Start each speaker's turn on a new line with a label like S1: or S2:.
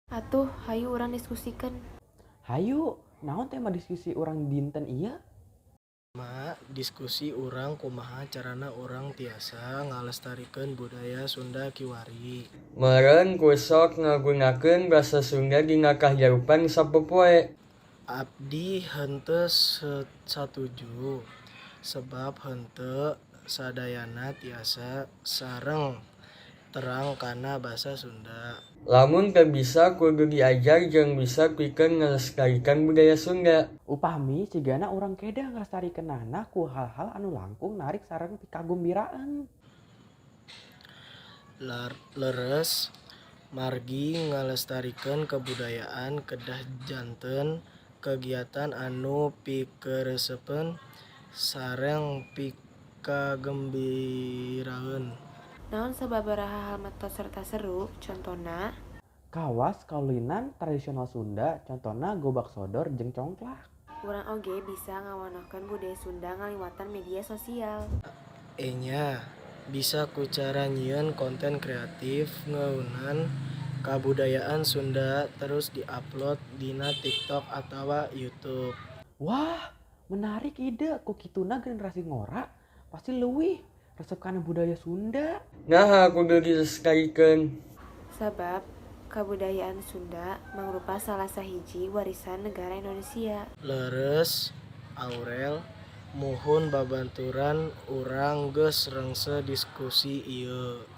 S1: Atuh hayu urang diskusikeun.
S2: Hayu, naon tema diskusi urang dinten ieu?
S3: Tema diskusi urang kumaha carana urang tiasa ngalestarikeun budaya Sunda kiwari.
S4: Meureun ku sok ngagunakeun basa Sunda dina kahirupan sapopoe.
S3: Abdi henteu satuju, sebab henteu sadayana tiasa sareng terang kana basa Sunda.
S4: Lamun teu bisa kudu diajar jeung bisa pikeun ngalestarikan budaya Sunda.
S2: Upami cigana urang kedah ngalestarikeunana ku hal-hal anu langkung narik sareng pikagumbiraan.
S3: Leres, margi ngalestarikeun kabudayaan kedah janten kegiatan anu pikeresepeun sareng pikagembiraeun.
S1: Naon sababaraha hal matot sarta seru, contona?
S2: Kawas kaulinan tradisional Sunda, contona gobak sodor jeung congklak.
S1: Urang oge bisa ngawanohkeun budaya Sunda ngaliwatan media sosial.
S3: Enya, bisa ku cara nyieun konten kreatif ngeunan kabudayaan Sunda terus di-upload dina TikTok atawa YouTube.
S2: Wah, menarik ide. Ku kituna generasi ngora pasti leuwih resep kana budaya Sunda.
S4: Naha kudu dilestarikeun?
S1: Sabab kabudayaan Sunda mangrupa salah sahiji warisan negara Indonesia.
S3: Leres, Aurel, muhun babaturan urang geus rengse diskusi ieu.